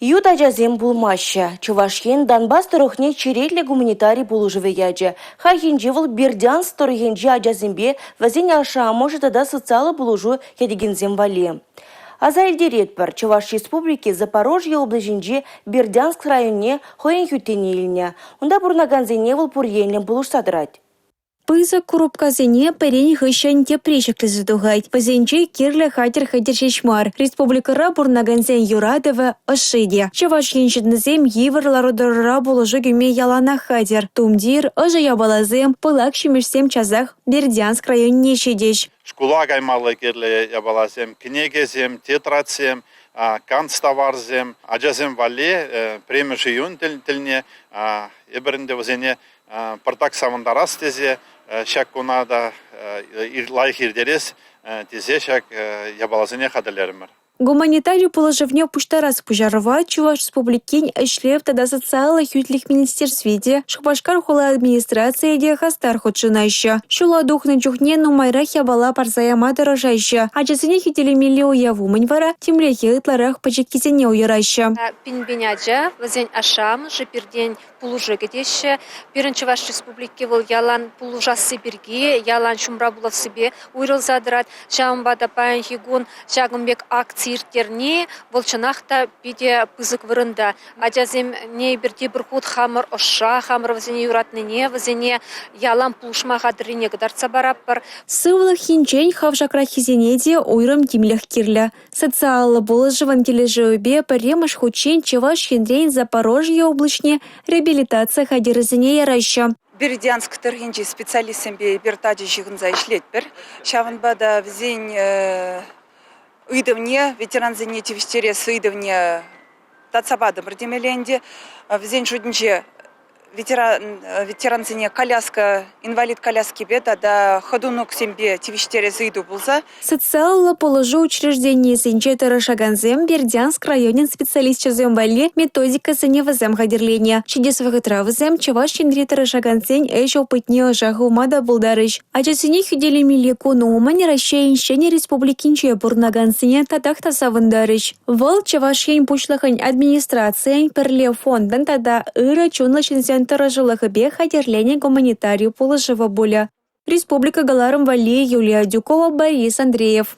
Ют ачасем пулмаҫҫӗ. Чӑваш Ен Донбасс тӑрӑхне черетлӗ гуманитари пулӑшӑвӗ ячӗ. Хальхинче вӑл Бердянск тӑрӑхӗнчи ачасемпе вӗсен ашшӗ-амӑшӗ тата социаллӑ пулӑшу кӗтекенсем валли. Аса илтеретпӗр, Чӑваш Республики Запорожье облаҫӗнчи Бердянск районне хӑйӗн хӳттине илнӗ. Унта пурӑнакансене вӑл пур енлӗн пулӑшса тӑрать. Пысӑк курупкасене пӗрин хыҫҫӑн тепри ҫӗклесе тухать. Вӗсенче кирлӗ хатӗр-хӗтӗр ҫеҫ мар, республикӑра пурӑнакансен юратӑвӗ, ӑшши те. Чӑваш Ен ҫыннисем йывӑр лару-тӑрура пулӑшу кӳме яланах хатӗр. Тумтир, ӑшӑ япаласем, пылак ҫимӗҫсем часах Бердянск районне ҫитӗҫ. Шкула каймалли кирлӗ япаласем, кӗнекесем, тетрадьсем, канцтаварсем ачасем валли пӗрремӗш июнь тӗлне эпир ӗнтӗ вӗсене пӑртак савӑнтарас тесе ҫак куна та лайӑх ирттерес тесе ҫак япаласене хатӗрлерӗмӗр. Гуманитари пулӑшӑвне пуҫтарас пуҫарӑва Чӑваш Республикин ӗҫлев тата социаллӑ хӳтлӗх министерстви те, Шупашкар хула администрацийӗ те хастар хутшӑнаҫҫӗ. Ҫула тухнӑ чухне нумайрах япала парса яма тӑрӑшаҫҫӗ. Ачасене хӳтӗлемелли уяв умӗн вара тимлӗхе ытларах пӗчӗккисене уйӑраҫҫӗ. Пин-пин ача, вӗсен ашшӗ-амӑшӗ пиртен пулӑшу кӗтеҫҫӗ. Пирӗн Чӑваш Республики вӑл ялан пулӑшасси пирки, ялан ҫумра пулассипе уйрӑлса тӑрать. Ҫавӑнпа та паянхи кун ҫакӑн пек акци ирттерни вӑл чӑнах та питӗ пысӑк вырӑнта. Ачасене эпир тепӗр хут хамӑр ӑшша, хамӑр вӗсене юратнине, вӗсене ялан пулӑшма хатӗррине кӑтартса паратпӑр. Сывлӑх енчен хавшакраххисене те уйрӑм тимлӗх кирлӗ. Социаллӑ пулӑшӑвӑн килӗшӗвӗпе пӗрремӗш хутчен Чӑваш Енрен Запорожье облаҫне реабилитаци хатӗрӗсене яраҫҫӗ. Бердянск тӑрӑхӗнчи специалистсемпе эпир тачӑ ҫыхӑнса ӗҫлетпӗр. Ҫавӑнпа та вӗсен ыйтӑвне, ветерансене тивӗҫтерес ыйтӑвне татса патӑмӑр темелле ӗнтӗ. Вӗсен шутӗнче ветерансене коляска, инвалид коляскипе тата ходуноксемпе тивӗҫтерес ыйту пулса. Социаллӑ пулӑшу учрежденийӗсенче тӑрӑшакансем Бердянск районӗн специалисчӗсем валли методика сӗнӗвӗсем хатӗрленӗ. Ҫитес вӑхӑтра вӗсем Чӑваш Енре тӑрӑшакансен ӗҫ опытне ӑша хывма та пултарӗҫ. Ачасене хӳтӗлемелли кун умӗн Раҫҫейӗн ҫӗнӗ республикинче пурӑнакансене татах та савӑнтарӗҫ. Вӑл Чӑваш Ен Пуҫлӑхӗн Администрацийӗн, Пӗрле фондӑн тата ырӑ чунлӑ ҫынсен тӑрӑшулӑхӗпе хатӗрленӗ гуманитари пулӑшӑвӗ пулӗ. Республика кӑларӑм валли Юлия Адюкова, Борис Андреев.